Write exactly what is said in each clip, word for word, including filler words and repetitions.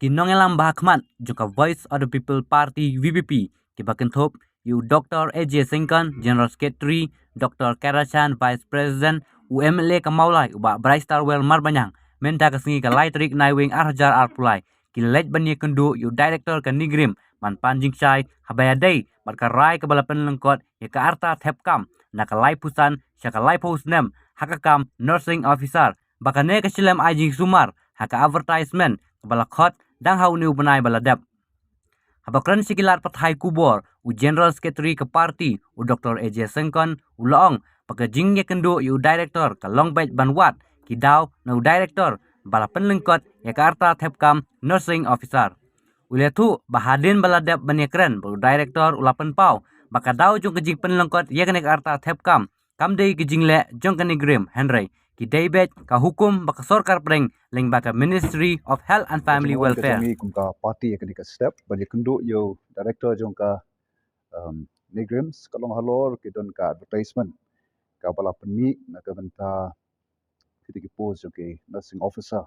Ki nongïalam ba ha khmat jong ka Voice of the People Party, V P P, kiba kynthup ïa u Doctor A J Syngkon, General Secretary, Doctor Kara Chan, Vice President, u M L A ka Mawlai u Bah Brightstarwell Marbaniang, mynta ka sngi ka lai tarik Naiwieng ar hajar arphew lai, ki la leit ban ïakynduh ïa u Director ka NEIGRIHMS ban pan jingshai haba ïadei bad ka rai kaba la pynlyngkot ïa ka rta thep kam na ka laiphew san sha ka laiphew snem ha ka kam Nursing Officer, ba kane ka shlem ai jingsumar ha ka advertisement kaba la khot dang ha une u bnai ba la dep. Haba kren sha ki lad pathai khubor, u General Secretary ka party, u Doctor A J Syngkon, u la ong ba ka jingïakynduh ïa u Director ka long beit ban wad ki daw na u Director ba la pynlyngkot ïa ka rta thep kam Nursing Officer. U la ïathuh ba hadien ba la dep ban ïakren bad u Director, u la pynpaw ba ka daw jong ka jingpynlyngkot ïa kane ka rta thep kam kam dei ka jingleh jong ka NEIGRIHMS, hynrei ki dei beit ka hukum ba ka sorkar pdeng lyngba ka Ministry of Health and Family Welfare. Kum ka party ïa kane ka step ban ïakynduh ïa u Director jong ka, um, NEIGRIHMS, ka long halor ki don ka advertisement kaba la pynmih na ka bynta kita ki post jong ki Nursing Officer.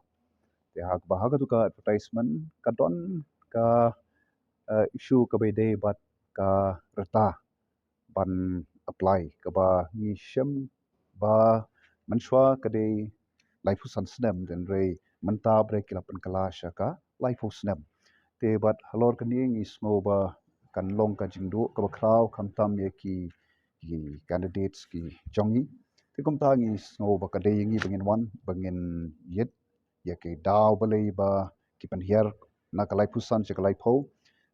Te ha kaba ha katu ka advertisement ka don ka, uh, issue kaba ïadei bad ka rta ban apply, kaba ngi shem ba mynshuwa ka dei laiphew san snem, hynrei mynta brei ki la pynkylla sha ka laiphew snem. Te bad halor kane ngi sngew ba kan long ka jingduh kaba khraw khamtam ïa ki, ki candidates ki jong ngi. Te kumta ngi sngew ba ka dei ïa ngi ba ngin wan, ba ngin ïit ïa ki daw balei ba ki pynhiar na ka laiphew san sha ka laiphew.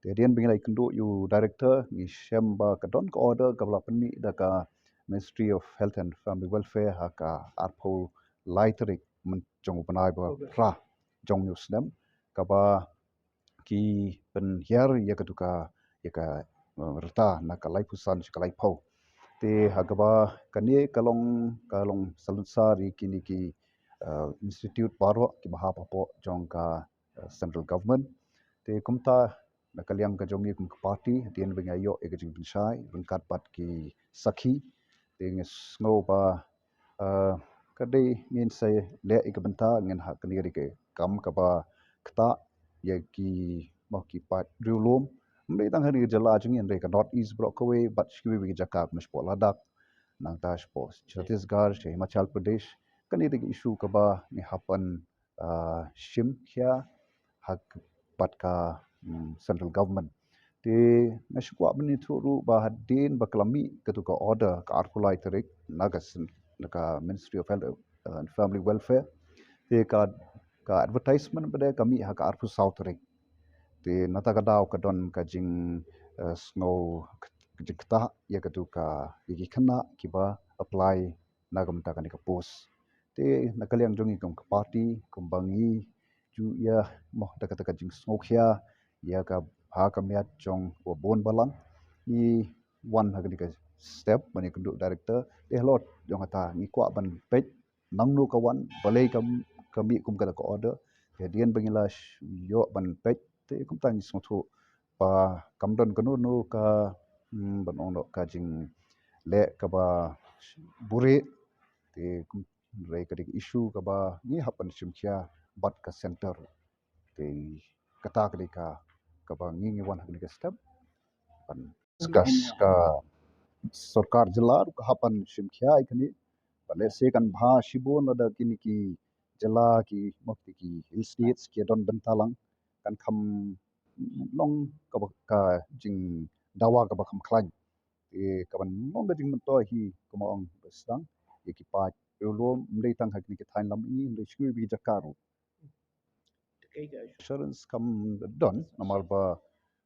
Te hadien ba ngi la ïakynduh ïa u Director, ngi shem ba ka don ka order kaba la pynmih da ka Ministry of Health and Family Welfare ha ka arphew lai tarik, myn-, jong u bnai ba phra jong une u snem, kaba ki pynhiar ïa katu ka, ïa ka, uh, rta na ka laiphew san sha ka laiphew. Te ha kaba kane ka long, ka long salonsar ïa kine ki, uh, institute baroh kiba hap hapoh jong ka, uh, central government. Te kumta na ka liang ka jong ngi kum ka party, hadien ba ngi ïoh ïa ka jingpynshai ryngkat bad ki sakhi, te ngi sngew ba, uh, ka dei ngin sa leh ïa ka bynta, ngin ha kane ka dei ka kam kaba ktah ïa ki, mo, ki paid riewlum. Ym dei tang ha kane ka jylla jong ngi, hynrei ka North East baroh kawei bad sha kiwei kiwei ki jaka, kum shapoh Ladakh, nangta shapoh Chhattisgarh, sha Himachal Pradesh. Kane ka dei ka issue kaba ngi hap ban, uh, shim khia ha k-, bad ka, mm, central government. Te nga shu kwah ban ïathuh ruh ba hadien ba ka la mih katu ka order ka arphew lai tarik na ka sen-, na ka Ministry of Health, uh, and Family Welfare. Te ka, ka advertisement pat de ka mih ha ka arphew saw tarik. Te nata ka daw ka don ka jing, uh, sngew k-, jingktah ïa katu ka, ïa ki khynnah kiba apply na ka bynta kane ka post. Te na ka liang jong ngi kum ka party, kumba ngi ju ïa, mo, da kata ka jingsngewkhia ïa ka, ha ka miat jong u Bah Bun Balang, ngi wan ha kane ka step ban ïakynduh Director. Te halor jong kata ngi kwah ban peit nangno ka wan, balei ka, ka mih kum kata ka order. Te hadien ba ngi la sh-, ïoh ban peit, te kumta ngi sngewthuh ba kam don kano kano ka, hmm, ban ong noh, ka jingleh kaba buhrieh. Te kum, hynrei ka dei ka issue kaba ngi hap ban shim khia bad ka centre. Te kata ka dei ka, kaba ngi, ngi wan ha kane ka step ban discuss. Ka sorkar jylla ruh ka hap ban shim khia ïa kane. Bad lehse kan bha shibun lada kine ki jylla ki, mo, kine ki hill states ki don bynta lang, kan kham long kaba, ka jingdawa kaba kham khlaiñ. Te kaban long ka jingmyntoi hi, kumba ong ba sdang, ïa ki paid riewlum, ym dei tang ha kine ki thaiñ lam mihngi, ym dei shuh, ïa ki jaka ruh. Assurance kam don, namar ba,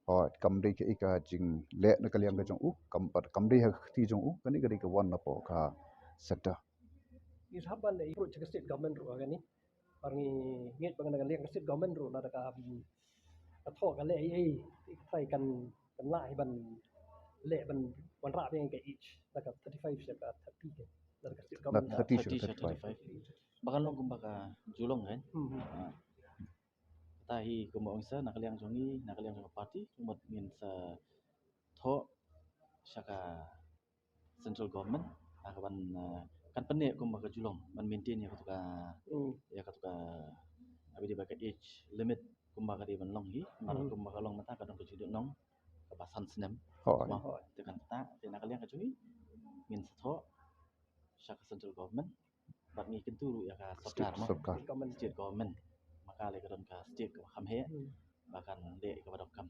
oh, kam dei kaei ka jingleh na ka liang ka jong u, kam pat, kam dei ha ka kti jong u, kane ka dei ka wan napoh ka centre. Ngi hap ban approach ka state government ruh ha kane. Bad ngi ngeit ba na ka liang ka state government ruh lada ka, hmm, ka thoh ka leh ei ei, ka trai kan, kan lah hi ban leh ban wanrah biang ka age, na ka thirty-five sha ka thirty, ka, na ka state government. Na thirty sha thirty-five. Ba kan long kumba ka ju long, kan? Hmm, hmm. Ah. Kata hi kumba ong sa, na ka liang jong ngi, na ka liang jong ka party, kumba ngin sa thoh sha ka central government, ah, ka ban, ah, kan pynneh kumba ka ju long ban maintain ïa katu ka, hmm, ïa katu ka, ah, ba dei ba ka age limit. kumba ka dei ban long hi, mar kumba ka long mynta ka don ka jingdon nong kaba san snem. Te kan ta te na ka liang ka jong ngi ngin sa thoh sha ka central government bad ngi kyntu ruh ïa ka sorkar, state government, ma ka lei ka don ka state kaba kham heh ba kan leh kaba donkam.